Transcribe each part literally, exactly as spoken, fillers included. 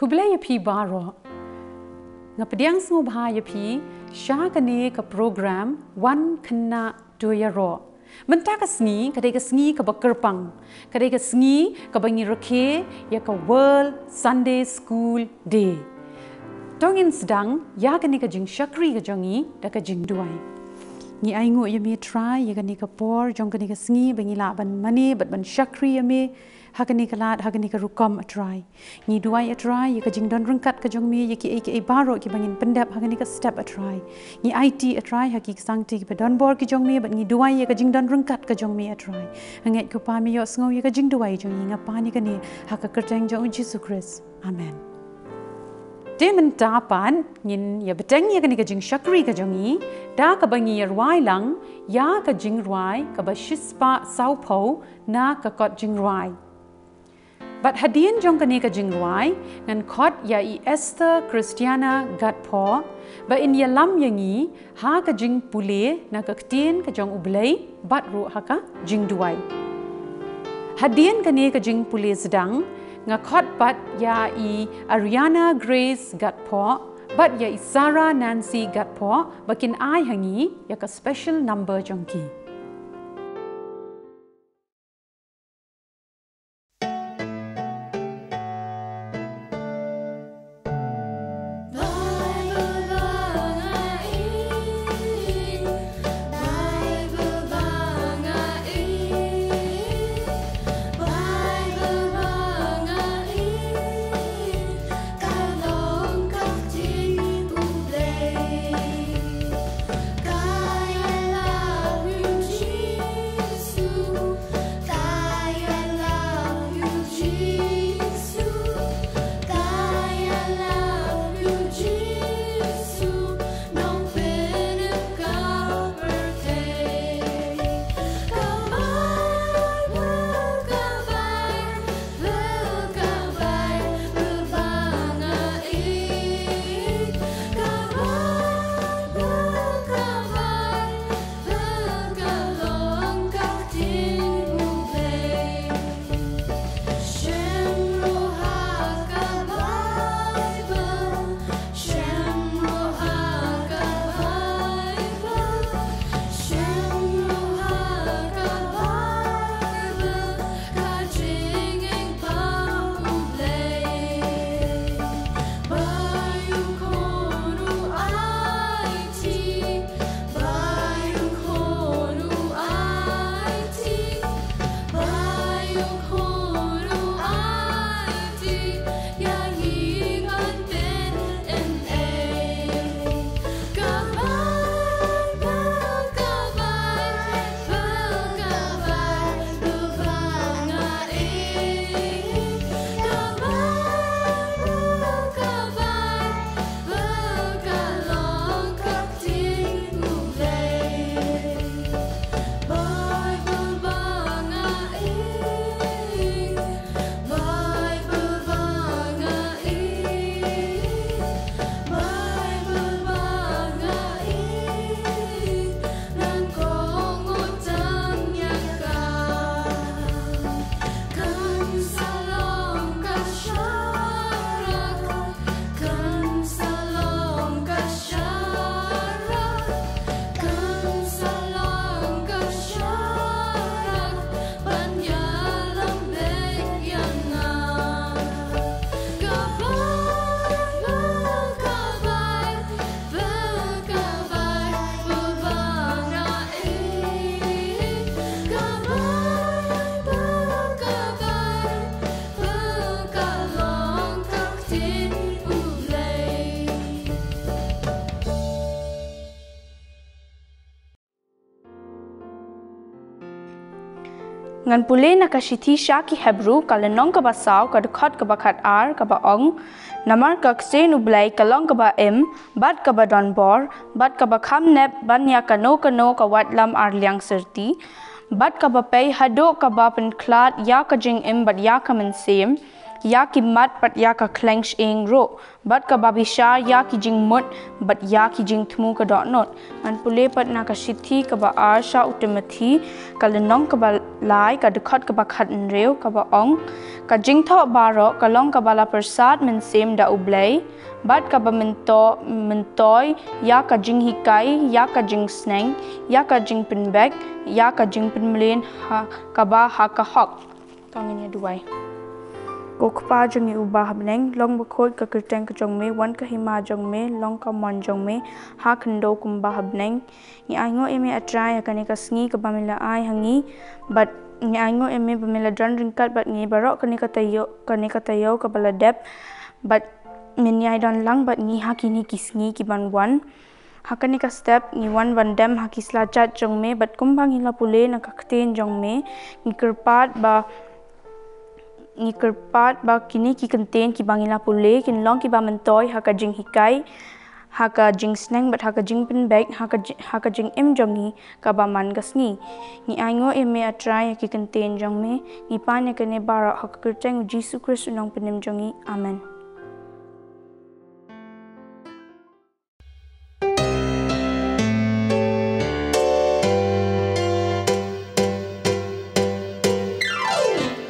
Khublei ïa phi baroh. Nga pdiang sngewbha ïa phi sha kane ka program Wan Khynnah To Ïaroh. Mynta ka sngi ka dei ka sngi kaba kyrpang, ka dei ka sngi kaba ngi rakhe ïa ka World Sunday School Day. To ngin sdang ïa kane ka jingshakri ka jong ngi da ka jingduwai. Ngi ainguh ïa me Trai ïa kane ka por jong kane ka sngi ba ngi lah ban mane bad ban shakri ïa me ha kane ka lad, ha kane ka rukom, A Trai. Ngi duwai, A Trai, ïa ka jingdon ryngkat ka jong me ïa kiei kiei baroh kiba ngin pyndep ha kane ka step, A Trai. Ngi aiti, A Trai, ha ki sangti kiba don bor ki jong me bad ngi duwai ïa ka jingdon ryngkat ka jong me, A Trai. Nga ngeit ko Pa me ïohsngew ïa ka jingduwai jong ngi, nga pan ïa kane ha ka kyrteng jong U Jisu Khrist. Amen. Te mynta pat ngin ïa bteng ïa kane ka jingshakri ka jong ngi da kaba ngi ïa rwai lang ïa ka jingrwai kaba shispah sawphew na ka kot jingrwai. Bad hadien jong kane ka jingrwai ngan khot ïa i Esther Christiana Gatphoh ba in ïalam ïa ngi ha ka jingpule na ka ktien ka jong U Blei bad ruh ha ka jingduwai. Hadien kane ka jingpule sdang nga khot pat ïa i Ariana Grace Gatphoh bad ïa i Sarah Nancy Gatphoh ba kin ai ha ngi ïa ka special number jong ki. Ngan pule na ka shithi sha ki Hebru, ka lynnong kaba saw, ka dkhot kaba khatar, kaba ong: Namar ka ktien U Blei ka long kaba im, bad kaba don bor, bad kaba kham nep ban ïa kano kano ka watlam ar liang syrti, bad kaba pei haduh kaba pynkhlad ïa ka jingim bad ïa ka mynsiem, ïa ki mat bad ïa ka khleiñ shyieng ruh, bad kaba bishar ïa ki jingmut bad ïa ki jingthmu ka dohnud. Ngan pule pat na ka shithi kaba ar sha u Timothi, ka lynnong kaba lai, ka dkhot kaba khathynriew, kaba ong: Ka jingthoh baroh ka long kaba la pyrsad mynsiem da U Blei, bad kaba mynto-, myntoi ïa ka jinghikai, ïa ka jingsneng, ïa ka jingpynbeit, ïa ka jingpynmlien ha kaba ha ka hok. To ngin ïa duwai. Ko Kpa jong ngi uba ha bneng, long bakhuid ka kyrteng ka jong me, wan ka hima jong me, long ka mon jong me ha khyndew kumba ha bneng. Ngi ainguh ïa me, A Trai, ha kane ka sngi kaba me la ai ha ngi, bad ngi ainguh ïa me ba me la don ryngkat bad ngi baroh kane ka taïew, kane ka taïew kaba la dep, bad men ïai don lang bad ngi ha kine ki sngi ki ban wan. Ha kane ka step ngi wan ban dem ha ki slajat jong me, bad kumba ngi la pule na ka ktien jong me, ngi kyrpad ba, ngi kyrpad ba kine ki kyntien kiba ngi la pule kin long kiba myntoi ha ka jinghikai, ha ka jingsneng bad ha ka jingpynbeit, ha ka ji-, ha ka jingim jong ngi kaba man ka sngi. Ngi ainguh ïa me, A Trai, ha ki kyntien jong me. Ngi pan ïa kane baroh ha ka kyrteng U Jisu Khrist, U Nongpynim jong ngi. Amen.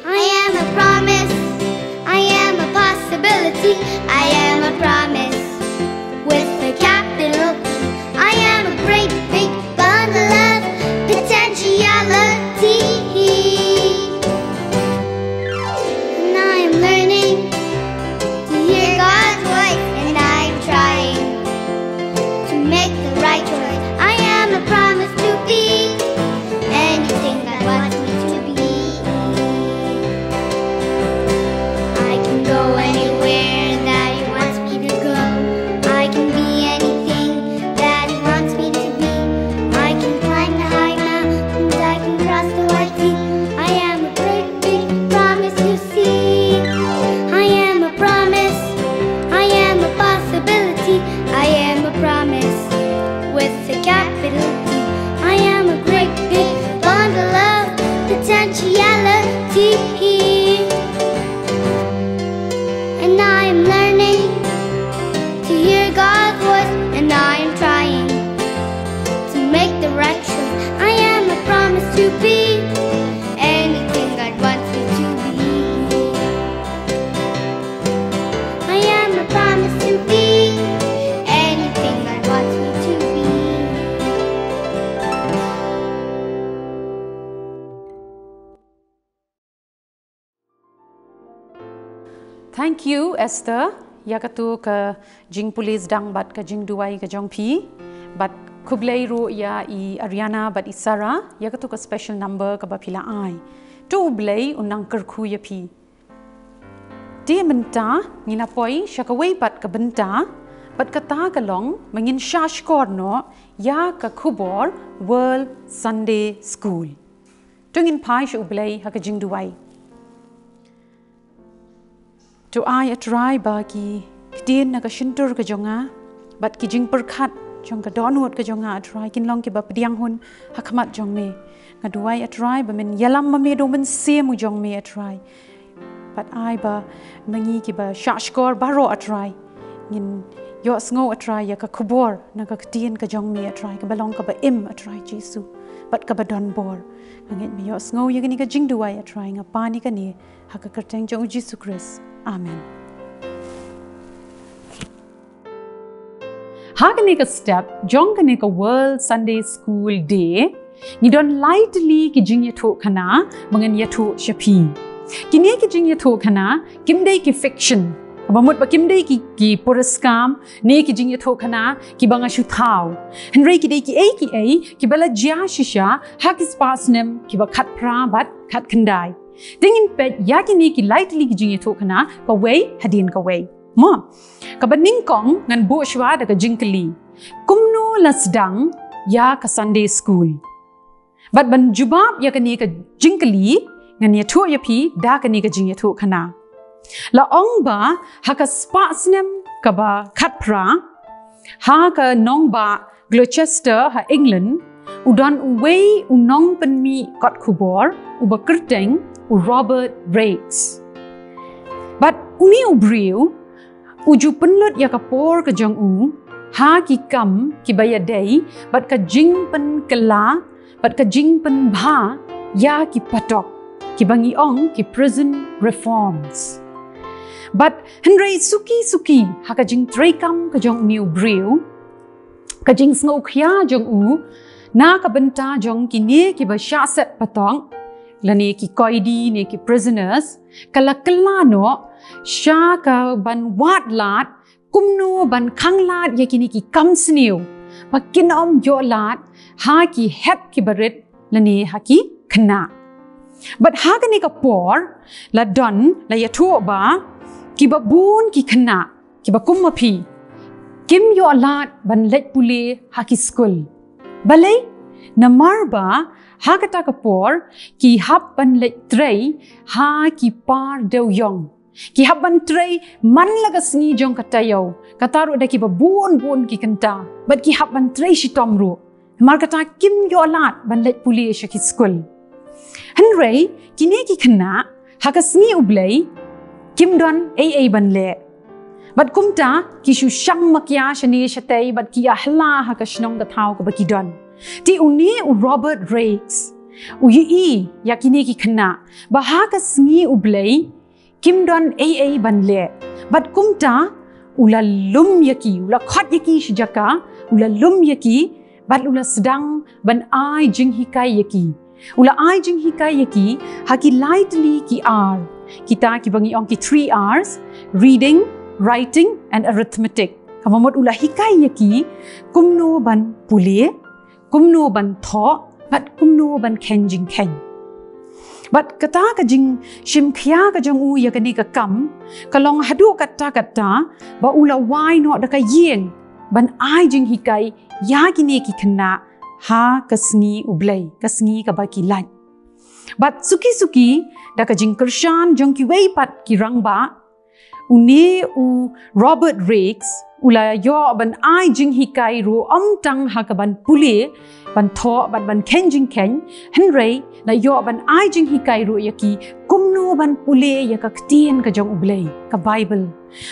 I am a promise. I am a possibility. I am a promise with a capital P. I am a great big bundle of potentiality. And I am learning to hear God's voice, and I am trying to make the right choice. I am a promise to be anything God wants me to be. I can go anywhere that He wants me to go. I can be anything that He wants me to be. I can climb the high mountains, I can cross the wide sea. I am a great big promise, you see. I am a promise, I am a possibility, I am a promise with a capital P. I am a great big bundle of potentiality. And I am learning to hear God's voice, and I am trying to make the right choice. I am a promise to be anything God wants me to be. I am a promise to be anything God wants me to be. Thank you, Esther. Ïa katu ka jingpule sdang bad ka jingduwai ka jong phi. Bad khublei ruh ïa i Ariana bad i Sarah ïa katu ka special number kaba phi la ai. To U Blei un nang kyrkhu ïa phi. Te mynta ngin ïa poi sha kawei pat ka bynta, bad kata ka long ba ngin shahshkor noh ïa ka khubor World Sunday School. To ngin phai sha U Blei ha ka jingduwai. To ai, A Trai, ba ki ktien na ka shyntur ka jong nga bad ki jingpyrkhat jong ka dohnud ka jong nga, A Trai, kin long kiba pdiang hun ha khmat jong me. Nga duwai, A Trai, ba men ïalam ma me da u Mynsiem u jong me, A Trai. Bad ai ba ma ngi kiba shahshkor baroh, A Trai, ngin ïohsngew, A Trai, ïa ka khubor na ka ktien ka jong me, A Trai, kaba long kaba im, A Trai Jisu, bad kaba don bor. Nga ngeit me ïohsngew ïa kane ka jingduwai, A Trai, nga pan ïa kane ha ka kyrteng jong U Jisu Khrist. Amen. Ha kane ka step jong kane ka World Sunday School Day, ngi don lai tylli ki jingïathuhkhana ba ngan ïathuh sha phi. Kine ki jingïathuhkhana kim dei ki fiction, kaba mut ba kim dei ki, ki puriskam, ne ki jingïathuhkhana kiba nga shu thaw. Hynrei ki dei kiei kiei kiba la jia shisha ha ki spah snem kiba khatphra bad khatkhyndai. Te ngin peit ïa kine ki lai tylli ki jingïathuhkhana kawei hadien kawei. Mo, kaba nyngkong ngan buh shuwa da ka jingkylli: kumno la sdang ïa ka Sunday School? Bad ban jubab ïa kane ka jingkylli, ngan ïathuh ïa phi da kane ka jingïathuhkhana. La ong ba ha ka spah snem kaba khatphra, ha ka nongbah Gloucester ha England, u don uwei u nongpynmih kot khubor uba kyrteng u Robert Raikes. Bad une u briew u ju pynlut ïa ka por ka jong u ha ki kam kiba ïadei bad ka jingpynkylla bad ka jingpynbha ïa ki patok, kiba ngi ong ki prison reforms. Bad hynrei suki suki ha ka jingtreikam ka jong une u briew, ka jingsngewkhia jong u na ka bynta jong kine kiba shah set patok, lane ki koidi ne ki prisoners, ka la kylla noh sha kaban wad lad kumno ban khanglad ïa kine ki kam sniew ba kin ym ïoh lad ha ki hep kiba rit lane ha ki khynnah. Bad ha kane ka por la don, la ïathuh ba kiba bun ki khynnah kiba kum ma phi kim ïoh lad ban leit pule ha ki skul. Balei? Namar ba ha kata ka por ki hap ban leit trei ha ki par dewïong, ki hap ban trei man la ka sngi jong ka taïew, kata ruh da kiba bun bun ki kynta, bad ki hap ban trei shitom ruh. Namar kata kim ïoh lad ban leit pule sha ki skul. Hynrei kine ki khynnah ha ka sngi U Blei kim don ei ei ban leh. Bad kumta ki shu shang makia shane shatei bad ki ïa hla ha ka shnong ka thaw kaba ki don. Te une u Robert Raikes u ïohi ïa kine ki khynnah ba ha ka sngi U Blei kim don ei ei ban leh. Bad kumta u la lum ïa ki, u la khot ïa ki shi jaka, u la lum ïa ki, bad u la sdang ban ai jinghikai ïa ki. U la ai jinghikai ïa ki ha ki lai tylli ki R, kita kiba ngi ong ki three R's, reading, writing and arithmetic. Kaba mut u la hikai ïa ki kumno ban pule, kumno ban thoh, bad kumno ban kheiñ jingkheiñ. Bad kata ka jingshim khia ka jong u ïa kane ka kam ka long haduh katta katta ba u la wai noh da ka ïing ban ai jinghikai ïa kine ki khynnah ha ka sngi U Blei, ka sngi kaba ki lait. Bad suki suki da ka jingkyrshan jong kiwei pat ki rangbah, une u Robert Raikes u la ïoh ban ai jinghikai ruh ym tang ha kaban pule, ban thoh bad ban kheiñ jingkheiñ, hynrei la ïoh ban ai jinghikai ruh ïa ki kumno ban pule ïa ka ktien ka jong U Blei, ka Bible.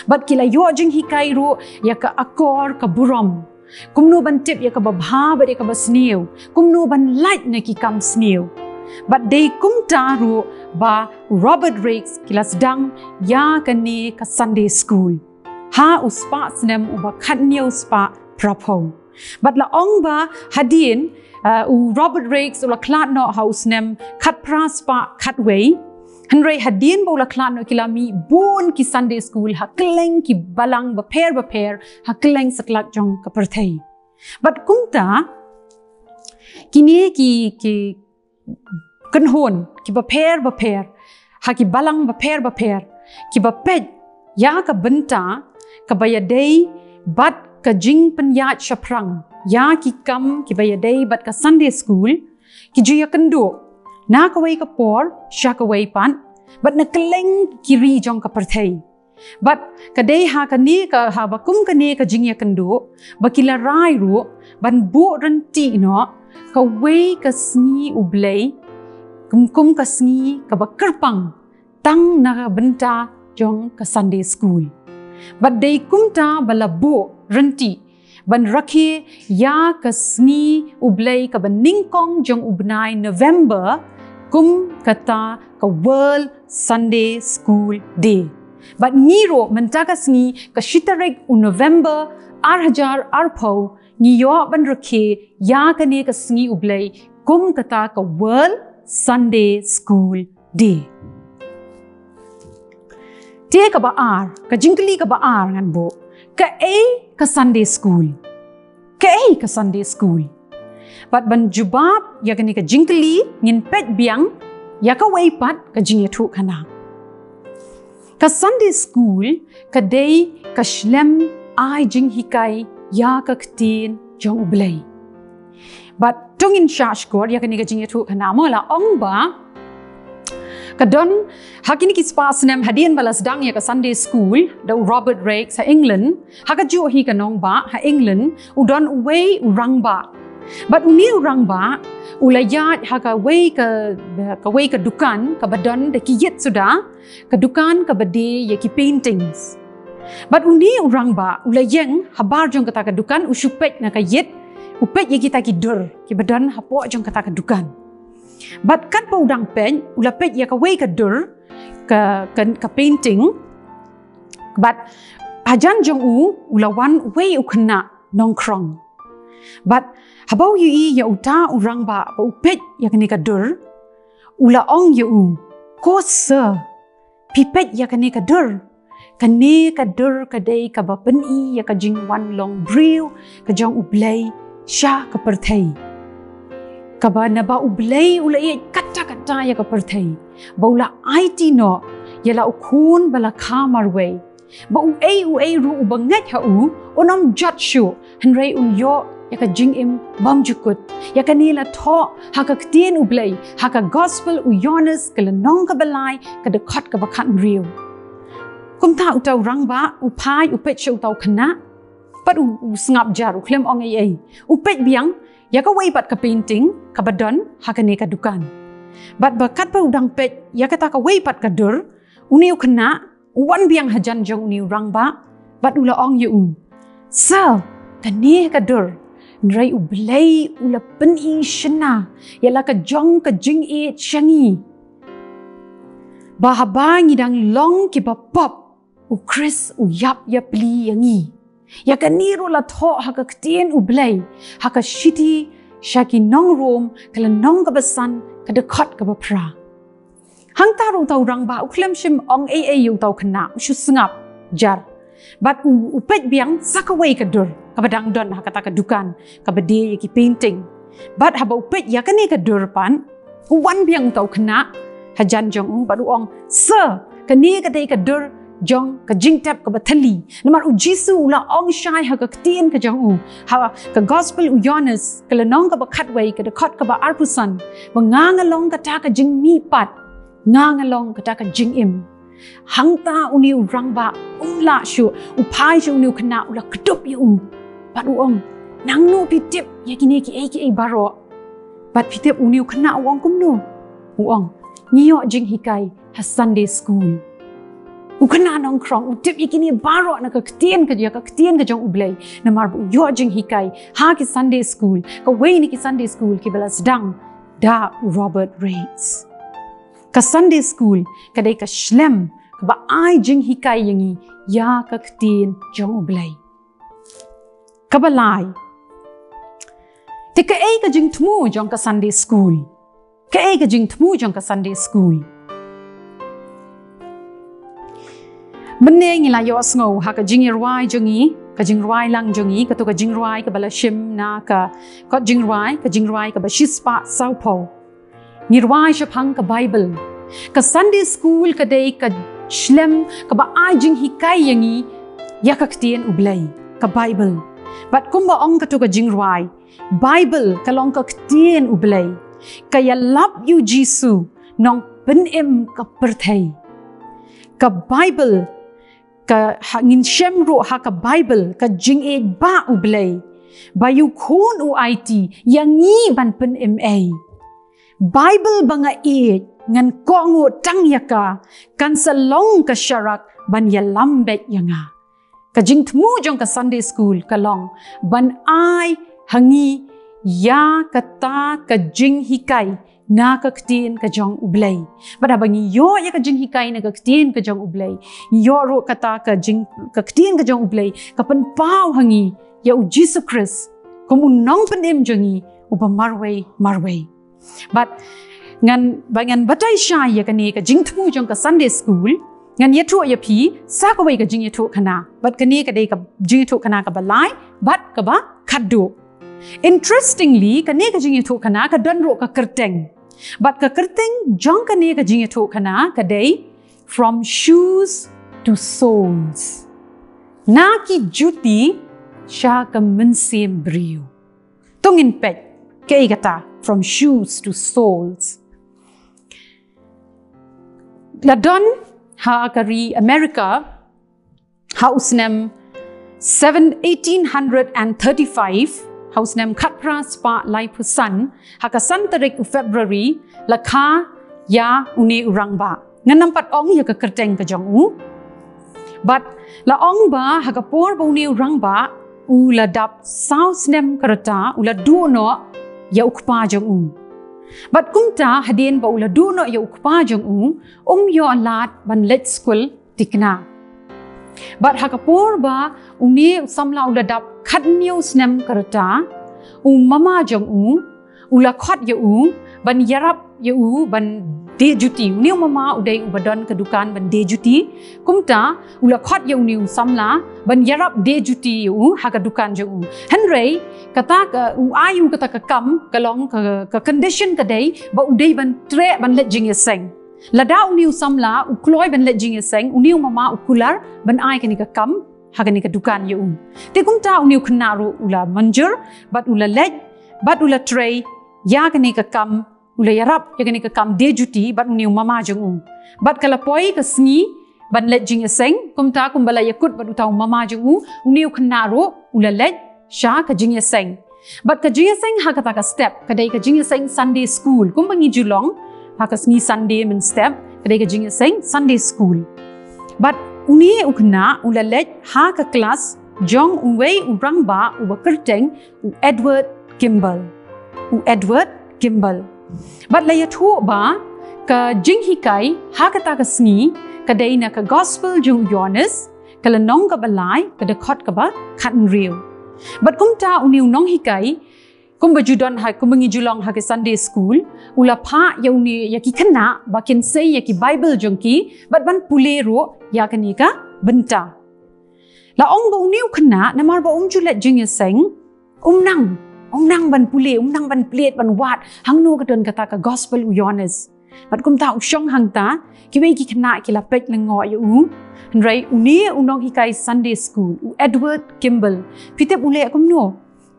Bad ki la ïoh jinghikai ruh ïa ka akor ka burom, kumno ban tip ïa kaba bha bad ïa kaba sniew, kumno ban lait na ki kam sniew. Bad dei kumta ruh ba Robert Raikes ki la sdang ïa kane ka Sunday School ha u spah snem uba khathynñiew spah phraphew. Bad la ong ba hadien, uh, u Robert Raikes u la khlad noh ha u snem khatphra spah khatwei. Hynrei hadien ba u la khlad noh ki la mih bun ki Sunday School ha kylleng ki balang bapher bapher ha kylleng satlak jong ka pyrthei. Bad kumta kine ki, ki kynhun kiba pher bapher ha ki balang bapher bapher kiba peit ïa ka bynta kaba ïadei bad ka jingpynïaid shaphrang ïa ki kam kiba ïadei bad ka Sunday School, ki ju ïakynduh na kawei ka por sha kawei pat bad na kylleng ki ri jong ka pyrthei. Bad ka dei ha kane ka, ha ba kum kane ka jingïakynduh ba ki la rai ruh ban buh rynti noh kawei ka sngi U Blei kum, kum ka sngi kaba kyrpang tang na ka bynta jong ka Sunday School. Bad dei kumta ba la buh rynti ban rakhe ïa ka sngi U Blei kaba nyngkong jong u bnai November kum kata ka World Sunday School Day. Bad ngi ruh mynta ka sngi ka shi tarik u November ar hajar arphew ngi ïoh ban rakhe ïa kane ka sngi U Blei kum kata ka World Sunday School Day. Te kaba ar, ka jingkylli kaba ar ngan buh, kaei ka Sunday School? Kaei ka Sunday School? Bad ban jubab ïa kane ka jingkylli ngin peit biang ïa kawei pat ka jingïathuhkhana. Ka Sunday School ka dei ka shlem ai jinghikai ïa ka ktien jong U Blei. Bad to ngin shah shkor ïa kane ka jingïathuhkhana, mo la ong ba ka don ha kine ki spah snem hadien ba la sdang ïa ka Sunday School da u Robert Raikes ha England, ha kajuh hi ka nongbah ha England u don uwei u rangbah Bad une u rangbah u la ïaid ha kawei ka, kawei ka dukan kaba don da ki ïit suda, ka dukan kaba die ïa ki paintings. Bad une u rangbah u la ïeng habar jong kata ka dukan, u shu peit na ka ïit, u peit ïa kita ki dur kiba don hapoh jong kata ka dukan. Bad katba u dang peit, u la peit ïa kawei ka dur, ka, ka, ka painting. Bad hajan jong u, u la wan uwei u khynnah nongkhrong. Bad haba u ïohi ïa uta u rangbah ba u peit ïa kane ka dur, u la ong ïa u, "Ko sir, phi peit ïa kane ka dur? Kane ka dur ka dei kaba pyni ïa ka jingwan long briew ka jong U Blei sha ka pyrthei. Kaba naba U Blei u la ïeit katta katta ïa ka pyrthei, ba u la aiti noh ïa la u khun ba la kha marwei, ba uei uei ruh uba ngeit ha u un ym jot shuh, hynrei un ïoh ïa ka jingim bymjukut. Ïa kane la thoh ha ka ktien U Blei, ha ka Gospel u Ïoannis, ka lynnong kaba lai, ka dkhot kaba khathynriew." Kumta uta u rangbah u phai u peit sha uta u khynnah, bad u, u sngap jar, u khlem ong ei ei. U peit biang ïa kawei pat ka painting kaba don ha kane ka dukan. Bad ba katba u dang peit ïa kata kawei pat ka dur, une u khynnah u wan biang hajan jong une u rangbah, bad u la ong ïa u, "Sir, kane ka dur, hynrei U Blei u la pyni shynna ïa la ka jong ka jingïeit sha ngi, ba haba ngi dang long kiba pop, U Khrist u ïap ïapli ïa ngi. Ïa kane ruh la thoh ha ka ktien U Blei, ha ka shithi sha ki nong Rom, ka lynnong kaba san, ka dkhot kaba phra." Hangta ruh uta u rangbah u khlem shym ong ei ei ïa uta u khynnah, u shu sngap jar. Bad u, u peit biang sa kawei ka dur kaba dang don ha kata ka dukan kaba die ïa ki painting. Bad haba u peit ïa kane ka dur pat, u wan biang uta u khynnah hajan jong u bad u ong, "Sir, kane ka dei ka dur jong ka jingtep kaba thylli. Namar U Jisu u la ong shai ha ka ktien ka jong u, ha ka Gospel u Ïoannis, ka lynnong kaba khatwei, ka dkhot kaba arphew san, ba nga nga long kata ka jingmihpat, nga nga long kata ka jingim." Hangta une u rangbah um lah shuh, u phai sha une u khynnah, u la kdup ïa u, bad u ong, "Nangno phi tip ïa kine kiei kiei baroh?" Bad phi tip une u khynnah u ong kumno? U ong, "Ngi ïoh jinghikai ha Sunday school." U khynnah nongkhrong u tip ïa kine baroh na ka ktien ka, ïa ka ktien ka jong U Blei, namar ba u ïoh jinghikai ha ki Sunday school, kawei na ki Sunday school kiba la sdang da u Robert Raikes. Ka Sunday school ka dei ka shlem kaba ai jinghikai ïa ngi ïa ka ktien jong U Blei. Kaba lai. Te kaei ka jingthmu jong ka Sunday school? Kaei ka jingthmu jong ka Sunday school? Mynne ngi la ïohsngew ha ka jingïarwai jong ngi, ka jingrwai lang jong ngi, kato ka jingrwai kaba la shim na ka kot jingrwai, ka jingrwai kaba shispah sawphew. Ngi rwai shaphang ka Bible. Ka Sunday school ka dei ka shlem kaba ai jinghikai ïa ngi ïa ka ktien U Blei, ka Bible. Bad kumba ong kato ka jingrwai, Bible ka long ka ktien U Blei. Ka ïalap ïa U Jisu, nongpynim ka pyrthei. Ka Bible ka ha, ngin shem ruh ha ka Bible ka jingïeit ba U Blei, ba ïa u Khun u aiti ïa ngi ban pynim ei. Bible ba nga ïeit, ngan kohnguh tang ïa ka, kan sa long ka sharak ban ïalam beit ïa nga. Ka jingthmu jong ka Sunday school ka long ban ai ha ngi ïa kata ka jinghikai na ka ktien ka jong U Blei. Bad haba ngi ïoh ïa ka jinghikai na ka ktien ka jong U Blei, ngi ïoh ruh kata ka jing, ka ktien ka jong U Blei ka pynpaw ha ngi ïa U Jisu Khrist kum u nongpynim jong ngi uba marwei marwei. Bad ngan, ba ngan batai shai ïa kane ka jingthmu jong ka Sunday school, ngan ïathuh ïa phi sa kawei ka jingïathuhkhana. Bad kane ka dei ka jingïathuhkhana kaba lai bad kaba khatduh. Interestingly, kane ka jingïathuhkhana ka don ruh ka kyrteng. Bad ka kyrteng jong kane ka jingïathuhkhana ka dei From Shoes to Souls. Na ki juti sha ka mynsiem briew. To ngin peit kaei kata From Shoes to Souls. La don ha ka ri America ha u snem seven, eighteen hundred and thirty-five, ha u snem khatphra spah laiphew san, ha ka san tarik u February, la kha ïa une u rangbah. Ngan ym pat ong ïa ka kyrteng ka jong u. Bad la ong ba ha ka por ba une u rangbah u la dap saw snem ka rta, u la duh noh ïa u kpa jong u. Bad kumta hadien ba u la duh noh ïa u kpa jong u, um ïoh lad ban leit skul thikna. Bad ha ka por ba une u samla u la dap khathynñiew snem ka rta, u mama jong u u la khot ïa u ban ïarap ïa u ban die juti. Une u mama u dei uba don ka dukan ban die juti. Kumta u la khot ïa une u samla ban ïarap die juti ïa u ha ka dukan jong u. Hynrei kata ka, u ai u kata ka kam, ka long ka, ka condition ka dei ba u dei ban treh ban leit jingïaseng. Lada une u samla u kloi ban leit jingïaseng, une u mama u kular ban ai kane ka kam ha kane ka dukan ïa u. Te kumta une u khynnah ruh u la mynjur bad u la leit bad u la trei ïa kane ka kam, u la ïarap ïa kane ka kam die juti bad une u mama jong u. Bad ka la poi ka sngi ban leit jingïaseng, kumta kumba la ïakut bad uta u mama jong u, une u khynnah ruh u la leit sha ka jingïaseng. Bad ka jingïaseng ha kata ka step ka dei ka jingïaseng Sunday school, kumba ngi ju long ha ka sngi Sunday mynstep, ka dei ka jingïaseng Sunday school. Bad une u khynnah u la leit ha ka klas jong uwei u rangbah uba kyrteng u Edward Kimball. U Edward Kimball. Bad la ïathuh ba ka jinghikai ha kata ka sngi ka dei na ka gospel jong u Ïoannis, ka lynnong kaba lai, ka dkhot kaba khathynriew. Bad kumta une u nonghikai, kumba ju don ha, kumba ngi ju long ha ka Sunday school, u la phah ïa une, ïa ki khynnah ba kin sei ïa ki Bible jong ki bad ban pule ruh ïa kane ka bynta. La ong ba une u khynnah namar ba um ju leit jingïaseng, um nang, um nang ban pule, um nang ban plie, ban wad hangno ka don kata ka gospel u Ïoannis. Bad kumta u shong hangta, kiwei ki khynnah ki la peit lyngngoh ïa u. Hynrei une u nonghikai Sunday school, u Edward Kimball, phi tip u leh kumno?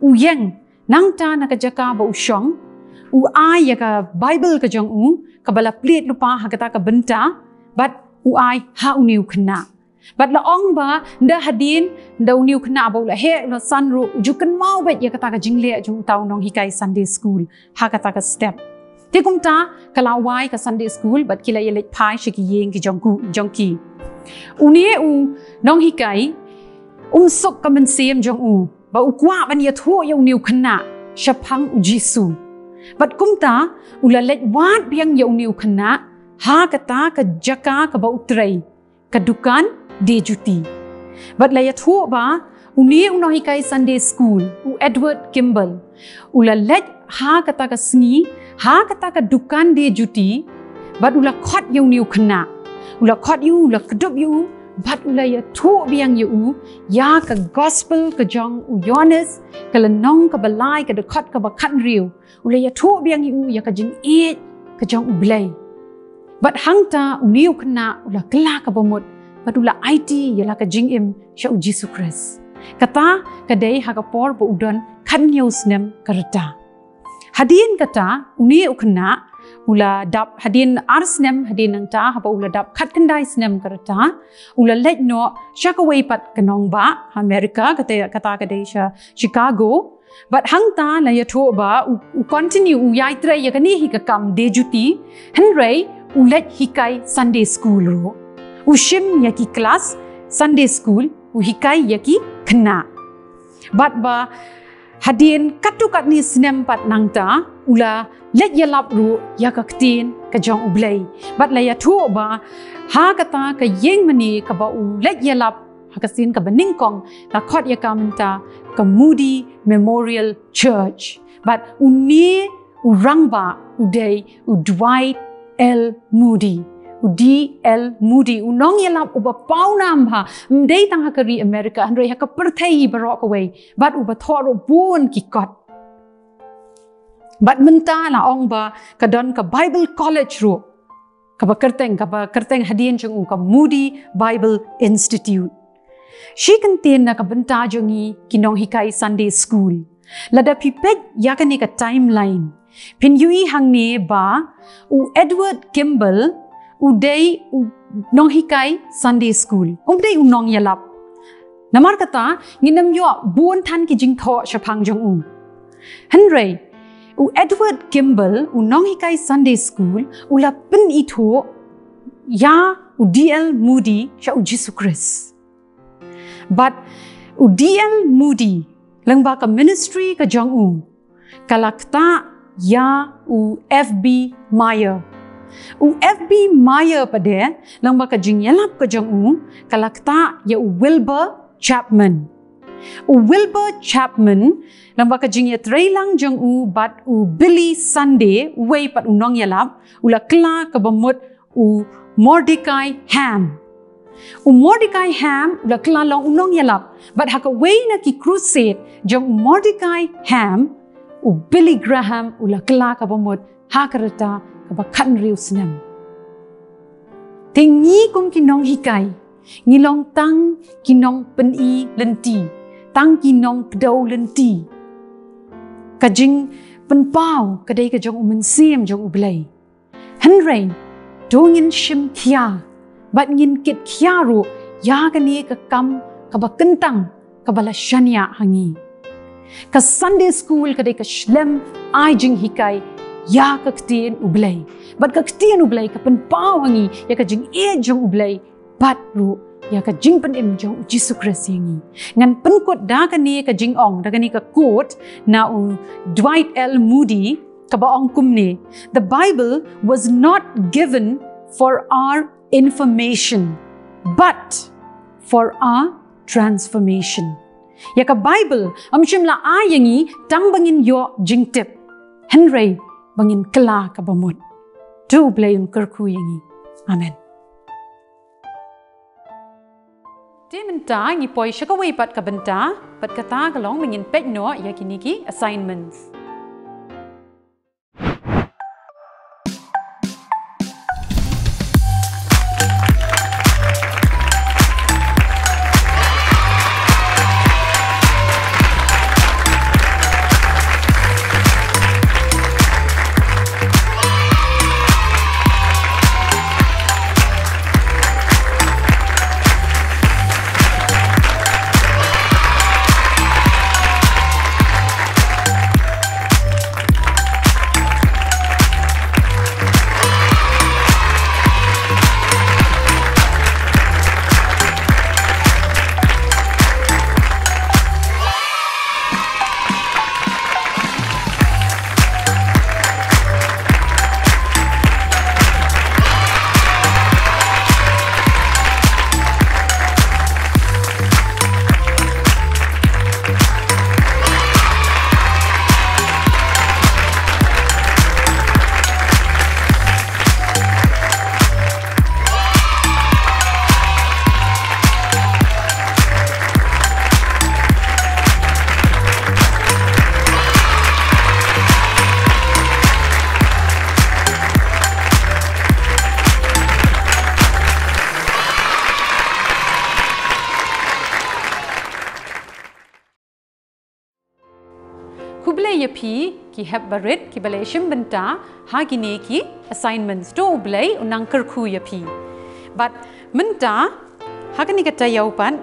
U ïeng nangta na ka jaka ba u shong, u ai ïa ka Bible ka jong u kaba la plie lypa ha kata ka bynta, bad u ai ha une u khynnah. Bad la ong ba ynda hadien, ynda une u khynnah ba u la heh, u la san ruh, u ju kynmaw beit ïa kata ka jingleh jong uta u nonghikai Sunday school ha kata ka step. Te kumta ka la wai ka Sunday school bad ki la ïaleit phai sha ki ïing ki jong ku, jong ki. Une u nonghikai um suk ka mynsiem jong u ba u kwah ban ïathuh ïa une u khynnah shaphang u Jisu. Bad kumta u la leit wad biang ïa une u khynnah ha kata ka jaka kaba u trei, ka dukan die juti. Bad la ïathuh ba une u nonghikai Sunday school, u Edward Kimball, u la leit ha kata ka sngi ha kata ka dukan die juti, bad u la khot ïa une u khynnah. U la khot ïa u, u la kdup ïa u, bad u la ïathuh biang ïa u ïa ka gospel ka jong u Ïoannis, ka lynnong kaba lai, ka dkhot kaba khathynriew. U la ïathuh biang ïa u ïa ka jingïeit ka jong u Blei. Bad hangta une u khynnah u la kylla kaba mut bad u la aiti ïa la ka jingim sha u Jisu Khrist. Kata ka dei ha ka por ba u don khathynñiew snem ka rta. Hadien kata une u khynnah u la dap, hadien ar snem hadien nangta, haba u la dap khatkhyndai snem ka rta, u la leit noh sha kawei pat ka nongbah ha America, kata, kata ka dei sha Chicago. Bad hangta la ïathuh ba u, u continue, u ïai trei ïa kane hi ka kam die juti, hynrei u leit hikai Sunday school ruh. U shim ïa ki klas Sunday school, u hikai ïa ki khynnah. Bad ba hadien katto katne snem pat nangta u la leit ïalap ruh ïa ka ktien ka jong u Blei. Bad la ïathuh ba ha kata ka ïing mane kaba u leit ïalap ha ka sien kaba nyngkong, la khot ïa ka mynta ka Moody Memorial Church. Bad une u rangbah u dei u Dwight L. Moody. U D L Moody, u nongïalap uba pawnam bha, ym dei tang ha ka ri America, hynrei ha ka pyrthei baroh kawei, bad uba thoh ruh bun ki kot. Bad mynta la ong ba ka don ka Bible College ruh, kaba kyrteng, kaba kyrteng hadien jong u ka Moody Bible Institute. Shi kyntien na ka bynta jong ngi ki nonghikai Sunday School. Lada phi peit ïa kane ka timeline, phin ïohi hangne ba u Edward Kimball u dei u nonghikai Sunday School, um dei u nongïalap. Namar kata ngin ym ïoh bun than ki jingthoh shaphang jong u. Hynrei u Edward Kimball, u nonghikai Sunday School, u la pynithuh ïa u D L Moody sha u Jisu Khrist. Bad u D L Moody, lyngba ka ministry ka jong u, ka la ktah ïa u F B Meyer. U F B Meyer pat de, lyngba ka jingïalap ka jong u, ka la ktah ïa u Wilbur Chapman. U Wilbur Chapman, lyngba ka jingïatreilang jong u bad u Billy Sunday, uwei pat u nongïalap, u la kylla kaba mut u Mordecai Ham. U Mordecai Ham u la kylla long u nongïalap, bad ha kawei na ki crusade jong u Mordecai Ham, u Billy Graham u la kylla kaba mut ha ka rta kaba khathynriew snem. Te ngi kum ki nonghikai, ngi long tang ki nongpyni lynti, tang ki nongkdew lynti. Ka jingpynpaw ka dei ka jong u Mynsiem jong u Blei. Hynrei, to ngin shim khia, bad ngin kit khia ruh ïa kane ka kam kaba kyntang kaba la shaniah ha ngi. Ka Sunday School ka dei ka shlem ai jinghikai ïa ka ktien u Blei. Bad ka ktien u Blei ka pynpaw ha ngi ïa ka jingïeit jong u Blei, bad ruh ïa ka jingpynim jong u Jisu Khrist ïa ngi. Ngan pynkut da kane ka jingong, da kane ka quote na u Dwight L Moody, kaba ong kumne: "The Bible was not given for our information, but for our transformation." Ïa ka Bible ym shym la ai ïa ngi tang ba ngin ïoh jingtip, hynrei ba ngin kylla kaba mut. To u Blei un kyrkhu ïa ngi. Amen. Te mynta ngi poi sha kawei pat ka bynta, bad kata ka long ba ngin peit noh ïa kine ki assignments. Khublei ïa phi ki hep barit kiba la shim bynta ha kine ki assignments. To u Blei un nang kyrkhu ïa phi. Bad mynta ha kane ka taïew pat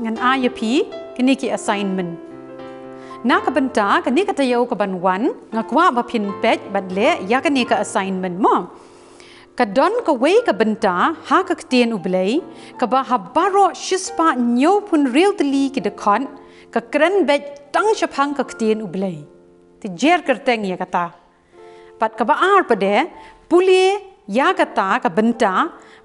ngan ai ïa phi kine ki assignment. Na ka bynta kane ka taïew kaban wan, nga kwah ba phin peit bad leh ïa kane ka assignment mo. Ka don kawei ka bynta ha ka ktien u Blei, kaba ha baroh shispah hynñiewphew hynriew tylli ki dkhot ka kren beit tang shaphang ka ktien u Blei. Te jer kyrteng ïa kata. Bad kaba ar pat de, pule ïa kata ka bynta,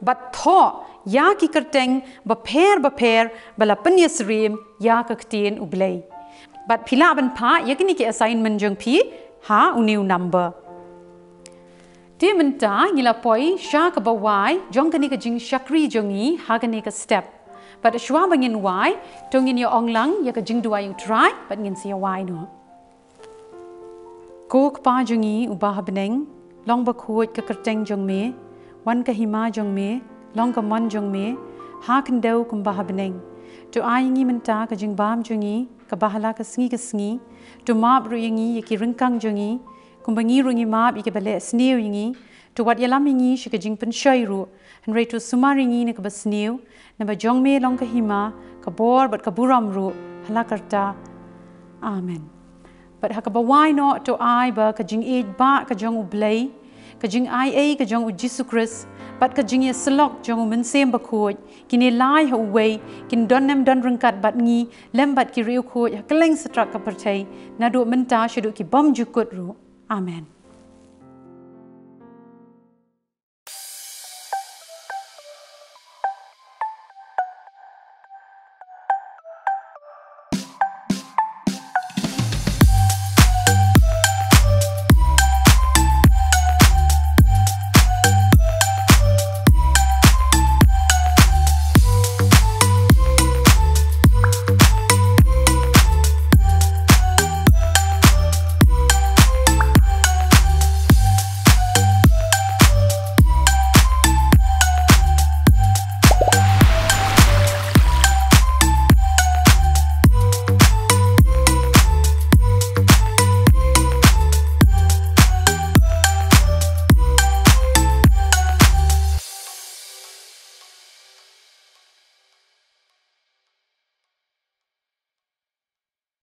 bad thoh ïa ki kyrteng bapher bapher ba la pynïasyriem ïa ka ktien u Blei. Bad phi lah ban phah ïa kine ki assignment jong phi ha une u number. Te mynta ngi la poi sha kaba wai jong kane ka jingshakri jong ngi ha kane ka step. Bad shuwa ba ngin wai, to ngin ïa ong lang ïa ka jingduwai u Trai bad ngin sa ïa wai noh. Ko Kpa jong ngi uba ha bneng, long bakhuid ka kyrteng jong me, wan ka hima jong me, long ka mon jong me ha khyndew kumba ha bneng. To ai ïa ngi mynta ka jingbam jong ngi kaba ha la ka sngi ka sngi. To map ruh ïa ngi ïa ki ryngkang jong ngi, kumba ngi ruh ngi map ïa kiba leh sniew ïa ngi. To wat ïalam ïa ngi sha ka jingpynshoi ruh, hynrei to sumar ïa ngi na kaba sniew, naba jong me long ka hima, ka bor bad ka burom ruh ha la karta. Amen. Bad ha kaba wai noh to ai ba ka jingïeit bah ka jong U Blei, ka jingaiei ka jong U Jisu Khrist, bad ka jingïasyllok jong U Mynsiem Bakhuid, kin ïalai ha uwei, kin don nem don ryngkat bad ngi, lem bad ki riewkhuid ha kylleng satrak ka pyrthei, naduh mynta shaduh ki bymjukut ruh. Amen.